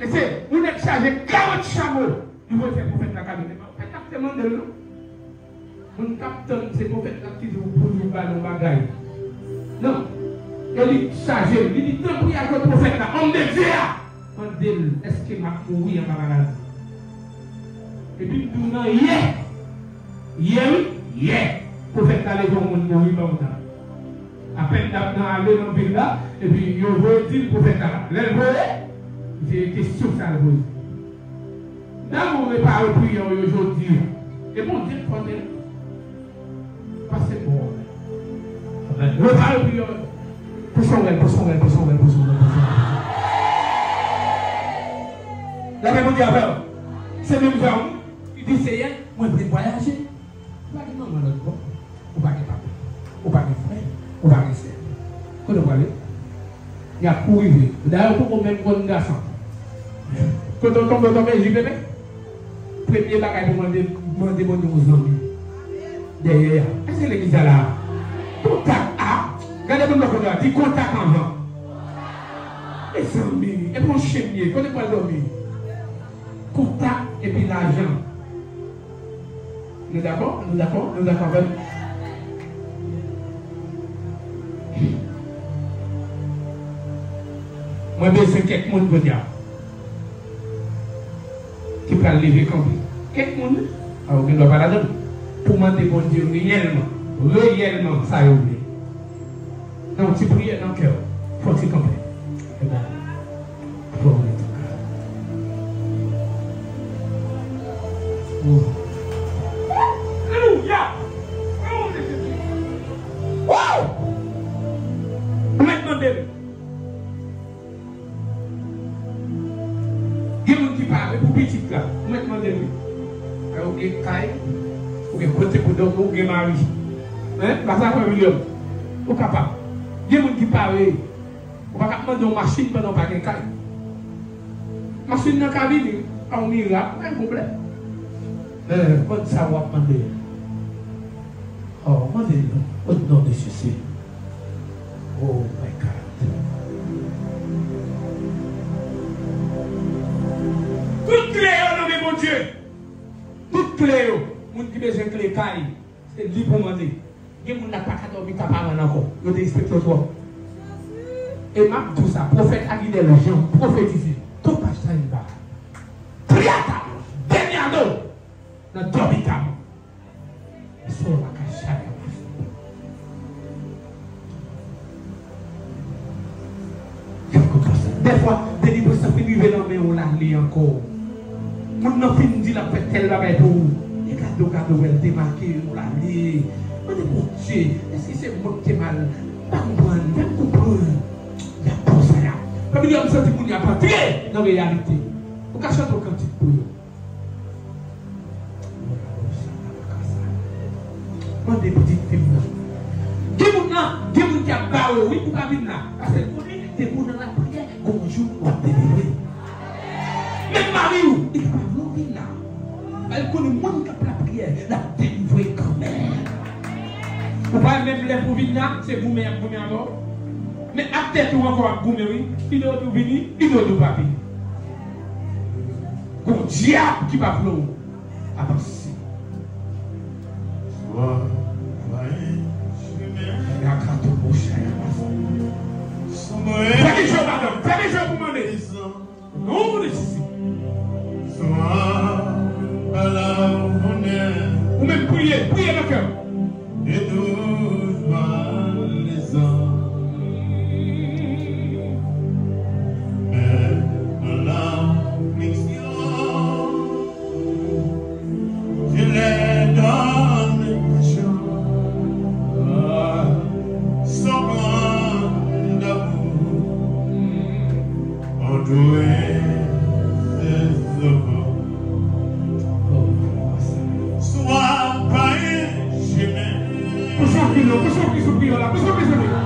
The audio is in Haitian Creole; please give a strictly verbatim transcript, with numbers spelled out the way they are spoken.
E se yon nèg chaje karant chamo, li voye fè pwofèt la kado. Se pa pwofèt la ki te mande l, non. Moun k ap tann se pwofèt la ki di w pou li ba l yon bagay. Non. E li chaje l, li di, tanpri al kot pwofèt la, òm de Dye a. Mande l, èske m ap mouri anba maladi? Epi m di w nan yè, yè wi, yè, pwofèt la leve yon moun mouri ba w ta. Apèn n ap nan ale nan vil la, epi yo voye di l pwofèt la la. Lè l voye, se kesyon sa l voye. Dam ou repare priyè w yo jodi a. E Bondye k fè w te pase bon. Repare priyè w. Pase w wè l, pase w wè l, pase w wè l, pase w wè l, pase w wè l. Lapè Bondye avè w. Se menm jan wi. Li di, Seyè, mwen vle vwayaje. Ou pa gen manman lòt bò. Ou pa gen papa. Ou pa gen frè. Ou pa gen sè. Kote w prale? Y ap kouri vre. Dayè, ou poko menm konn gason. Kote w tonbe, w tonbe, J P P. Premye bagay pou mande, mande Bondye yon zanmi. Dèyè a. Èske legliz la la? Kontak a. Gade moun nan kote a. Di kontak anvan. E zanmi. E pou yon chen m ye. Kote m pral dòmi? Kontak epi lajan. Nou dakò? Nou dakò? Nou dakò avè m? Mwen bezwen kèk moun kounye a ki pral leve kanpe. Kèk moun, a, ou gen dwa pa ladan l, pou mande Bondye reyèlman, reyèlman sa yo vle. Nan yon ti priyè nan kè w, fò w ti kanpe. Amen. Glory to God. Oh. Alelouya! Glory to Jesus. Wow! Mwen mande l. Gen moun ki pare pou pitit la. Mwen mande l wi. Ou gen kay, ou gen kote pou dòmi, ou gen mari. Hein? Pa sa, frè William. Ou kapab. Gen moun ki pare. Ou pa ka ap mande yon machin pandan w pa gen kay. Machin nan ka vini, pa yon mirak, pa yon pwoblèm. Men, bann sa w ap mande. Oh, mande l non, o non de Jezi. Oh my God. Tout kle yo nan men Bondye. Tout kle yo. Moun ki bezwen kle kay, se li pou mande. Gen moun la pa ka dòmi Kaparann ankò. Yo derespekte w twòp. E m ap di w sa, pwofèt Aguinel Jean pwofetize. Topa Jaiba. Triata. Dènyado. Nan dòmi Kaparann. Sou la ka chale. Dèfwa, delivrans lan fin rive nan men w, l ale ankò. Moun nan fin di l ap fè tèl bagay pou ou. E gade w, gade w, wè l demake, w lale. Mande Bondye, èske se mwen ki te mal? M pa konprann, fè m konprann. Y ap bon sa y ap. Fanmi, m santi moun y ap antre nan reyalite. Ou ka chante yon kantik pou yo. Mande pitit fi m nan. Gen moun nan, gen moun ki ap bare w, wi, pou pa vin la. Paske l konnen, depi w nan lapriyè, gon jou w ap delivre. Menm mari w, li ka pa vle w vin la. Paske l konnen moun k ap lapriyè, l ap delivre kanmenm. Ou pa wè menm lè pou vin la, se goumen y ap goumen avè w. Men ak tèt ou ankò w ap goumen, wi. Li dwe di w vini, li dwe di w pa vini. Gon dyab ki pa vle w avanse. Fèmen je w, madanm. Fèmen je w pou mande. Non, de Jezi. Ou menm priye, priye nan kè w. Pouse yon kri non, pouse yon kri sou kri yo la, pouse yon kri sou kri yo.